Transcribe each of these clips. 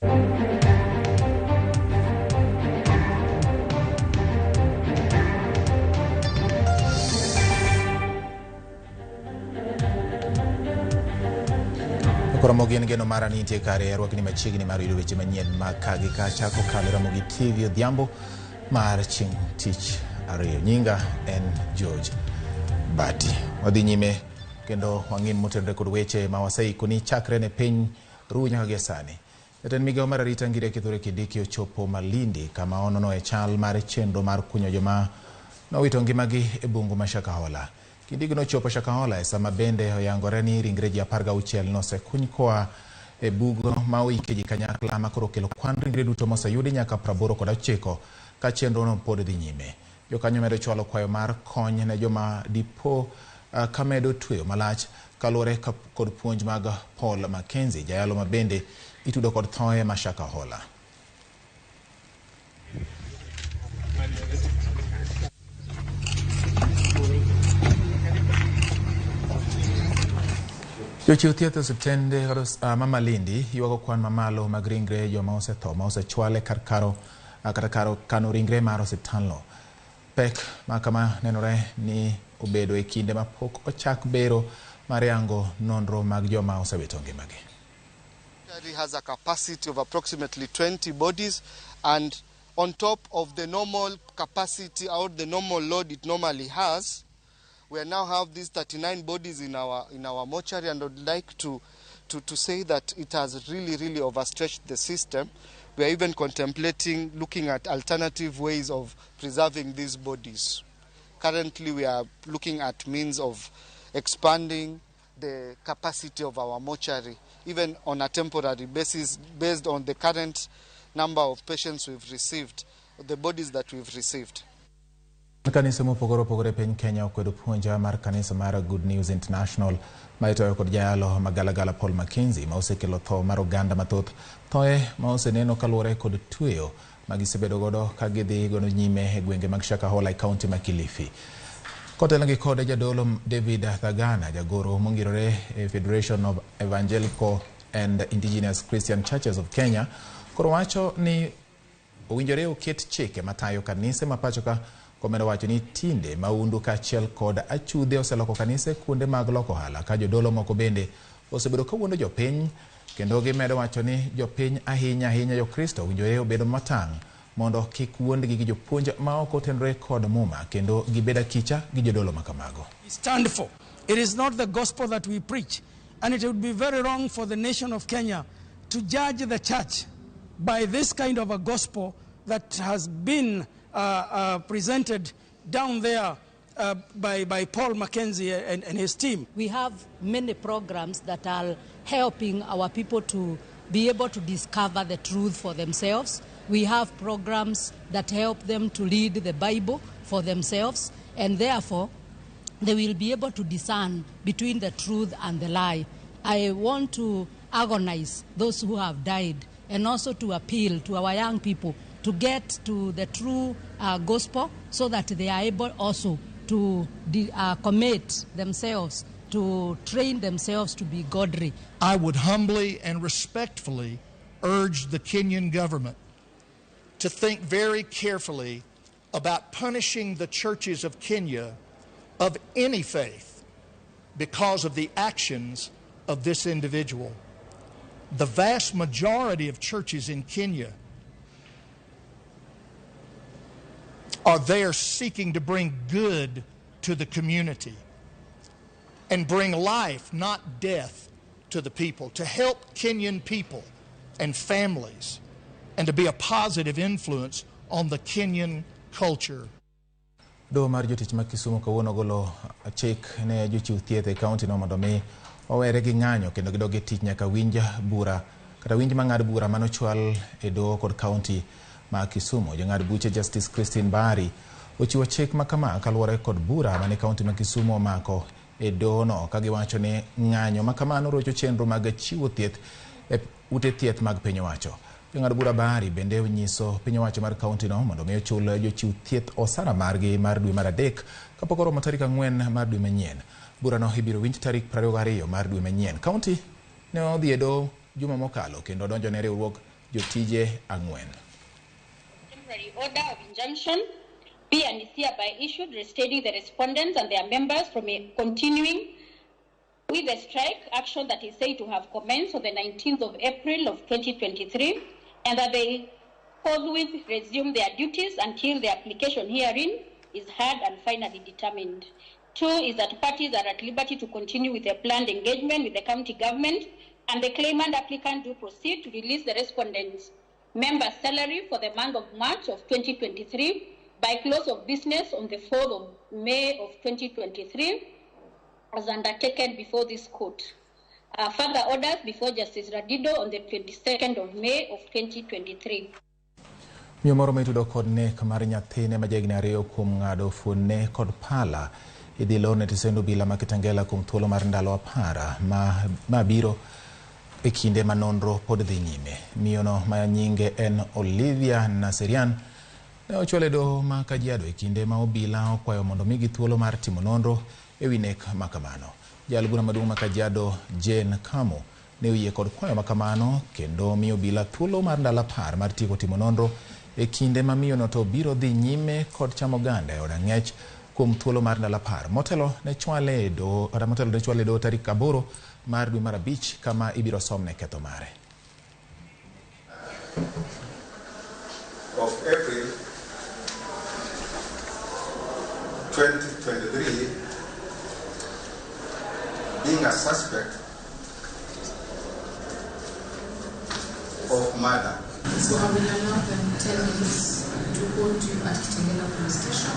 Koro gin geno mara ni nitie kare rwakni machiegni mar yudo weche manyien mag ka gi kacha kokalo e Ramogi TV odhiambo mar chieng' tich ariyo. Nyinga en George Bati. Wadhi nyime kendo wang'in motenore kod weche ma waseikoni chakre ne piny ru nyaka gie sani. Jatend migawo mar arita Ngire Kithure Kindiki ochopo Malindi kama onono e chal mar chenro mar kunyo joma nowito ngimagi e bungu ma Shakahola. Kindiki nochopo Shakahola e sama bende oyangore ni ringre ji 16 nosekuny koa e bugo ma oike ji kanyakla ma koro okelo kwan ringre duto moseyudi nyaka 89 ka chenrono pod dhi nyime. Jokanyo medo chwalo kwayo mar kony ne joma dipo ka medo tweyo malach kaluwore kod puonj mag Paul Mackenzie, jayalo ma bende itudo kod thoye ma Shakahola. Jochiw thieth e osiptende ma Malindi ywago kwan mamalo mag ringre joma osetho ma osechwal e kar karo kata kar kano ringre mar osiptalno. Pek ma kama nenore ni obedo e kinde ma pok ochak bero mar yango nonro mag joma osewito ngimagi. Has a capacity of approximately 20 bodies, and on top of the normal capacity or the normal load it normally has, we now have these 39 bodies in our mortuary, and I'd like to say that it has really, really overstretched the system. We are even contemplating looking at alternative ways of preserving these bodies. Currently, we are looking at means of expanding the capacity of our mortuary, even on a temporary basis, based on the current number of patients we've received, the bodies that we've received. Kanisa mopogore opogore e piny Kenya okwedo puonja mar kanisa mar Good News International ma itayo kod jayalo magalagala Paul Mackenzie ma osekelo tho mar oganda mathoth. Thoe ma oseneno kaluwore kod tweyo ma gisebedo godo ka gidhi godo nyime e gwenge mag Shakahola e kaunti ma Kilifi. Kotelnegi kod jadolo David Thagana, jagoro mongirore e Federation of Evangelical and Indigenous Christian Churches of Kenya, koro wacho ni owinjore oket chike matayo kanise ma pacho ka, komedo wacho ni tinde maundu kaachiel kod achudhe oseloko kanise kuonde mag loko ohala ka jodolo moko bende osebedo kawuondo jopiny, kendo gimedo wacho ni jopiny ahinya ahinya jokristo owinjore obed matang' mondo kik wuondgi gi jopuonj ma ok otenore kod muma kendo gibed akicha gi jodolo ma kamago. We stand for. It is not the gospel that we preach, and it would be very wrong for the nation of Kenya to judge the church by this kind of a gospel that has been presented down there by Paul Mackenzie and his team. We have many programs that are helping our people to be able to discover the truth for themselves. We have programs that help them to read the Bible for themselves, and therefore they will be able to discern between the truth and the lie. I want to agonize those who have died, and also to appeal to our young people to get to the true gospel so that they are able also to commit themselves, to train themselves to be godly. I would humbly and respectfully urge the Kenyan government to think very carefully about punishing the churches of Kenya of any faith because of the actions of this individual. The vast majority of churches in Kenya are there seeking to bring good to the community and bring life, not death, to the people, to help Kenyan people and families, and to be a positive influence on the Kenyan culture. Doho mar jotich ma Kisumu kawuono ogolo chik ne jochiw thieth e kaunti no mondo mi owere gi ng'anyo kendo gidog e tich nyaka winj bura kata winj mang'ad bura manochwal e doho kod kaunti ma Kisumu. Jang'ad buche Justice Christine Bahari ochiwo chik ma kama kaluwore kod bura mane kaunti ma Kisumu omako e doho no ka giwacho ni ng'anyo ma kamano rocho chenro mag chiwo thieth e ute thieth mag piny owacho. Jang'ad bura Bahari bende onyiso piny owacho mar kaunti no mondo mi ochul jochiw thieth osara margi mar dwe mar 3 kapok oromo tarik 4 mar dwe manyien. Burano ibiro winj tarik 22 mar dwe manyien. Kaunti ne odhi e doho juma mokalo kendo donjo ne riwruog jotije 4. Temporary order of injunction be and is hereby issued restraining the respondents and their members from continuing with the strike action that is said to have commenced on the 19th of April of 2023, and that they forthwith resume their duties until the application herein is heard and finally determined. 2 is that parties are at liberty to continue with their planned engagement with the county government, and the claimant applicant do proceed to release the respondents' member's salary for the month of March of 2023 by close of business on the 4th of May of 2023, as undertaken before this court. Further orders before Justice Radido on the 22nd of May of 2023. Miyo moro maitudo kod nek mar nyathine ma jahigni 2 kuom ng'ado fuonne kod pala idhi lorne tisend obila ma Kitengela kuom thuolo mar ndalo 10 mabiro e kinde ma nonro pod dhi nyime. Miyono ma nyinge en Olivia Naserian ne ochwale doho ma Kajiado e kinde ma obila okwayo mondo migi thuolo mar timo nonro e wi nek ma kamano. Jal bura maduong' ma Kajiado Jane Kamo ne oyie kod kwayo ma kamano kendo miyo obila thuolo mar ndalo 10 mar tieko timo nonro e kinde ma miyono to biro dhi nyime kod chamo oganda e od ang'ech kuom thuolo mar ndalo 10 motelo ne chwale e doho kata motelo ne chwale e doho tarik 8 mar dwe mar 5 kama ibiro somne ketho mare. Of April 2023, being a suspect of murder. So I will allow them 10 minutes to hold you at Kitengela Police Station.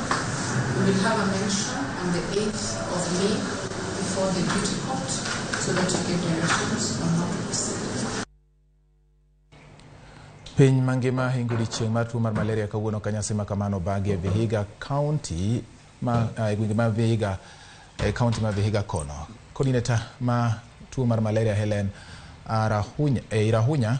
We will have a mention on the 8th of May before the duty court so that you get directions on how to proceed. Piny mangima hingo odiechieng' mar tuo mar malaria kawuono ka nyasi ma kamano obagi e Vihiga County ma e gwenge ma Vihiga e county ma Vihiga kono. Coordinator ma tuo mar malaria Helen Irahunya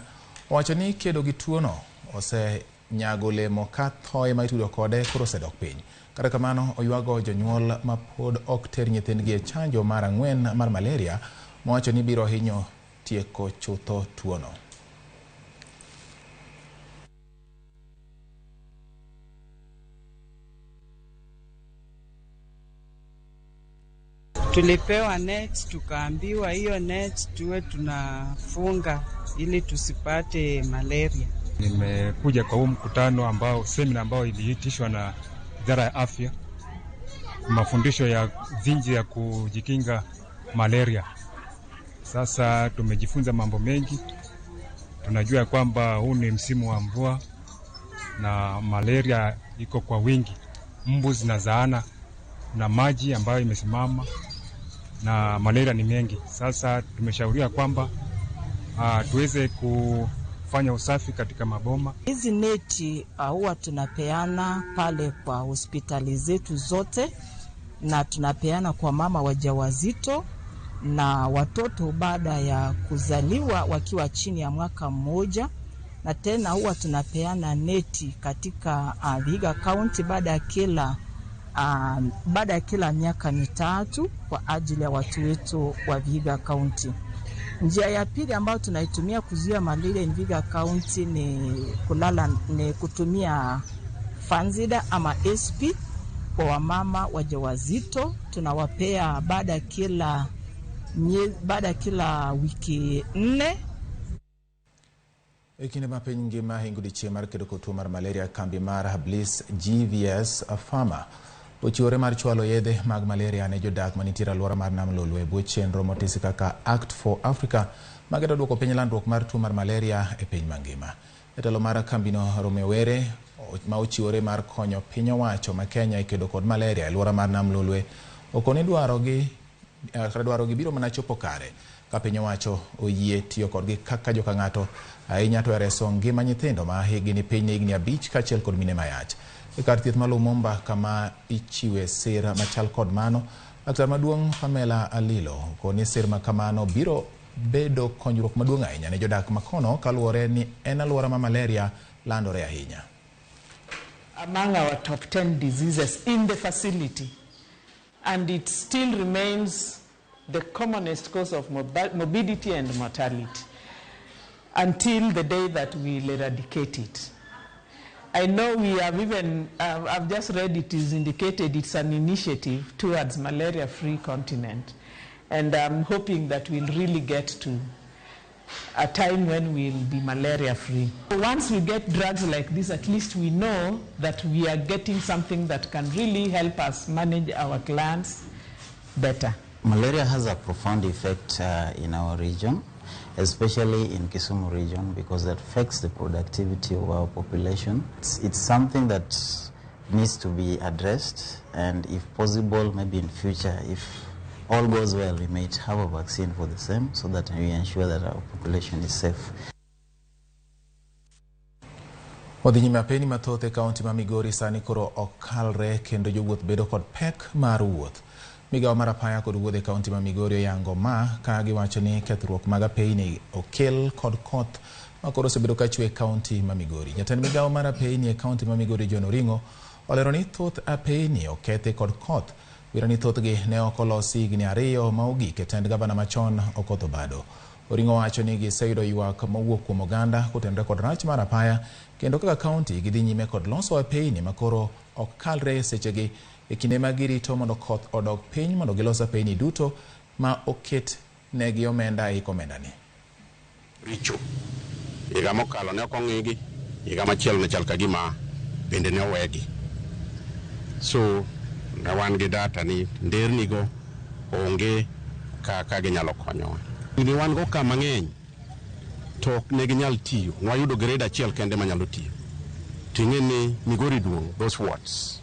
owacho ni kedo gi tuono osenyago olemo ka thoe ma itudo kode koro osedok piny. Kata kamano oywago jonyuol ma pod ok ter nyithindgi e chanjo mar 4 mar malaria mowacho ni biro hinyo tieko chutho tuono. Tulipewa net, tukaambiwa hiyo net tuwe tunafunga ili tusipate malaria. Nimekuja kwa huu mkutano ambao semina ambao iliitishwa na Idara ya Afya, mafundisho ya jinsi ya kujikinga malaria. Sasa tumejifunza mambo mengi. Tunajua kwamba huu ni msimu wa mvua na malaria iko kwa wingi. Mbu zinazaana na maji ambayo imesimama na malaria ni mengi. Sasa tumeshauriwa kwamba tuweze kufanya usafi katika maboma. Hizi neti huwa tunapeana pale kwa hospitali zetu zote, na tunapeana kwa mama wajawazito na watoto baada ya kuzaliwa wakiwa chini ya mwaka mmoja, na tena huwa tunapeana neti katika Vihiga County baada ya kila miaka 3 kwa ajili ya watu wetu wa Vihiga County. Njia ya pili ambayo tunaitumia kuzuia malaria in Vihiga County ni kutumia Fanzida ama SP kwa wamama wajawazito. Tunawapea baada kila wiki 4. E kinde ma piny ngima hingo odiechieng' mar kedo kod tuo mar malaria, kambi mar Bliss GVS Pharma ochiwore mar chwalo yedhe mag malaria ne jodak manitiere alwora mar Nam Lolwe e bwo chenro motisi kaka Act for Africa mageto duoko piny landruok mar tuo mar malaria e piny mangima. Jatelo mar kambino Romeo Were ma ochiwore mar konyo piny owacho ma Kenya e kedo kod malaria e alwora mar Nam Lolwe okoni dwarogi biro mana chopo kare ka piny owacho oyie tiyo kodgi kaka joka ng'ato ahinya to e reso ngima nyithindo ma hikgi ni piny higni 5 kaachiel kod mine mayach. E kar thieth ma Lumumba kama ichiwe sir machal kod mano, laktar maduong' Pamela Alilo okoni sir ma kamano biro bedo konyruok maduong' ahinya ne jodak makono kaluwore ni en alwora ma malaria landore ahinya. Among our top 10 diseases in the facility, and it still remains the commonest cause of morbidity and mortality. until the day that we'll eradicate it. I know we have even, I've just read it is indicated it's an initiative towards malaria-free continent. And I'm hoping that we'll really get to a time when we'll be malaria-free. Once we get drugs like this, at least we know that we are getting something that can really help us manage our clients better. Malaria has a profound effect in our region, especially in Kisumu region, because it affects the productivity of our population. It's something that needs to be addressed, and if possible, maybe in future, if all goes well, we might have a vaccine for the same so that we ensure that our population is safe. Odhi nyime apeni mathoth e kaunti ma Migori sani koro ok kalre kendo jowuoth bedo kod pek mar wuoth. Migawo mar apaya kod wuodh e kaunti ma Migori oyango ma ka giwacho ni kethruok mag apeyni okel kod koth ma koro osebedo ka chwe e kaunti ma Migori. Jatend migawo mar apeyni e kaunti ma Migori John Oring'o olero ni thoth apeyni okethi kod koth. Wiro ni thothgi ne ok olosi higni 2 ma ogik e tend gavana machon Okoth Obado. Oring'o wacho ni giseyudo ywak mowuok kuom oganda kotenore kod rach mar apaya kendo kaka kaunti gidhi nyime kod loso apeyni makoro ok kalre sechegi e kinde ma girito mondo koth odog piny mondo gilos apeyni duto ma oket negi omenda e omenda ni. Richo. Higa mokalo ne ok ong'igi, higa machielo ne chal ka gima bende ne owegi. So ne wan gi data ni nderni go onge kaka ginyalo konyowa. Ni wan go ka mang'eny to ok ne ginyal tiyo. Wayudo grade achiel kende manyalo tiyo. Ting'e ni Migori duong', those wards.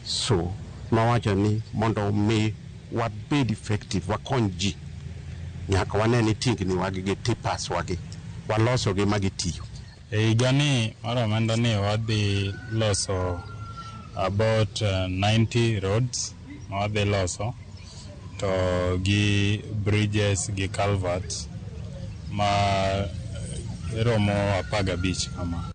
So mawacho ni mondo mi wabed effective, wakony ji, nyaka wane ni tingni wagi gi tipas wagi walosogi ma gitiyo. E higani mar omenda ni wadhi loso about 90 roads ma wadhi loso to gi bridges gi culverts ma romo 15 kama.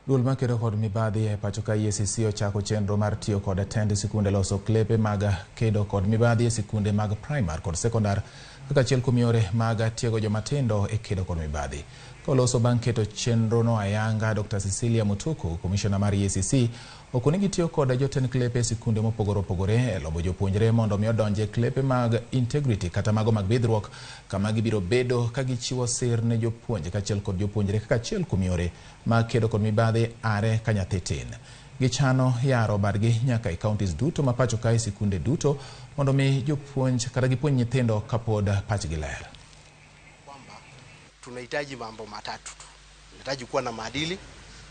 Duol makedo kod mibadhi e pacho ka EACC ochako chenro mar tiyo kod tend sikunde loso klepe mag kedo kod mibadhi e sikunde mag primar kod sekondar kaka achiel kuom yore mag tiego jomatindo e kedo kod mibadhi. Koloso bang' keto chenrono ayanga, Dr. Cecilia Mutuku, komishona mar EACC, okoni gitiyo kod jotend klepe e sikunde mopogore opogore e lombo jopuonjre mondo mi odonje klepe mag integrity kata mago mag bidhruok kama gibiro bedo ka gichiwo sir ne jopuonj kaachiel kod jopuonjre kaka achiel kuom yore mag kedo kod mibadhi are ka nyathi tin. Gichano yaro badgi nyaka e counties duto ma pacho kae sikunde duto mondo mi jopuonj kata gipuonj nyithindo kapod pachgi ler. Tunahitaji mambo matatu tu. Tunahitaji kuwa na maadili,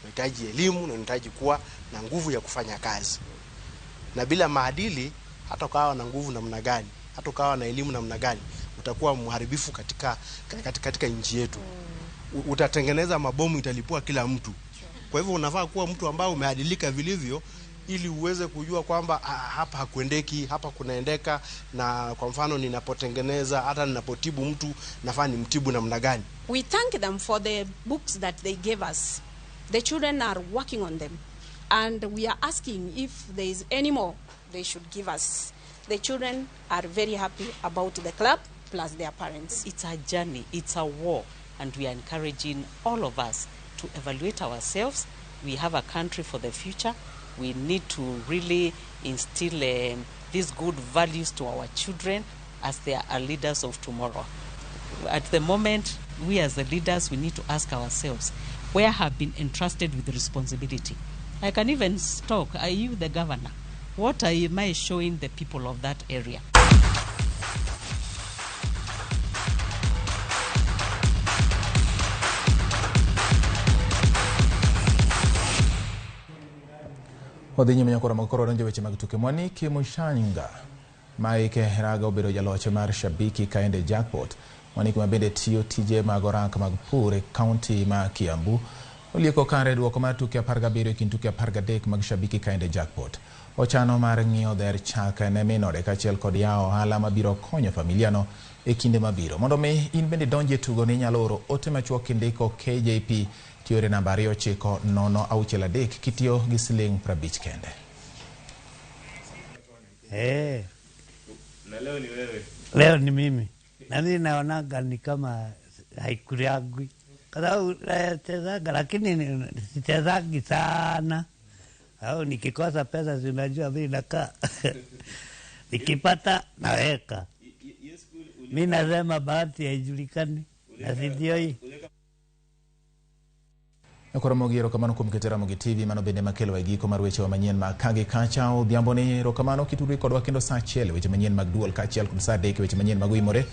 tunahitaji elimu na tunahitaji kuwa na nguvu ya kufanya kazi. Na bila maadili, hata ukawa na nguvu namna gani, hata ukawa na elimu namna gani, utakuwa mharibifu katika nchi yetu. Utatengeneza mabomu italipua kila mtu. Kwa hivyo unafaa kuwa mtu ambaye umeadilika vilivyo ili uweze kujua kwamba hapa hakuendeki, hapa kunaendeka, na kwa mfano ninapotengeneza hata ninapotibu mtu nafaa nimtibu namna gani. We thank them for the books that they gave us. The children are working on them and we are asking if there is any more they should give us. The children are very happy about the club plus their parents. It's a journey, it's a war, and we are encouraging all of us to evaluate ourselves. We have a country for the future. We need to really instill these good values to our children as they are leaders of tomorrow. At the moment, we as the leaders, we need to ask ourselves, where have been entrusted with responsibility? I can even talk, are you the governor? What am I showing the people of that area? Odhi nyime nyakoro mag koro donjo weche mag tuke. Mwaniki Mushanga Mike Raga obedo jaloch mar Shabiki Kaende Jackpot. Mwaniki ma bende tiyo tije mag orak mag pur e kaunti ma Kiambu olieko kare duoko mar tuke 17 e kind tuke 13 mag Shabiki Kaende Jackpot. Ochano mar ng'iyo dher chak ne min ode kaachiel kod yawo ohala mabiro konyo familiano e kinde mabiro. Mondo mi in bende donje tugo ni inyalo oro ote machuok kindiko KJP tiore namba 29063 kitiyo gi siling 50 kende. Na leo ni wewe. Leo ni mimi. Na mimi naonaga ni kama Haikuliagwi kwa sababu nachezanga, lakini sichezangi sana, au nikikosa pesa, si unajua vile nakaa, nikipata naweka. Mi nasema bahati haijulikani, na si ndio hii. Koro erokamano kuom keto Ramogi TV. Mano bende makelo e giko mar wechewa manyien mag ka gi kacha odhiambo ni. Erokamano kitudri kodwa kendo saa 1 weche manyien mag duol, kaachiel kod saa 3 weche manyien mag Oimore.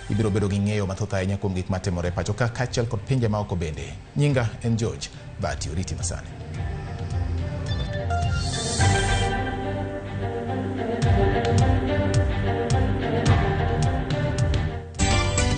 Ibiro bedo gi ng'eyo mathoth ahinya kuom gik matimore pacho ka kaachiel kod pinje maoko bende. Nyinga en George Bati, oriti masani.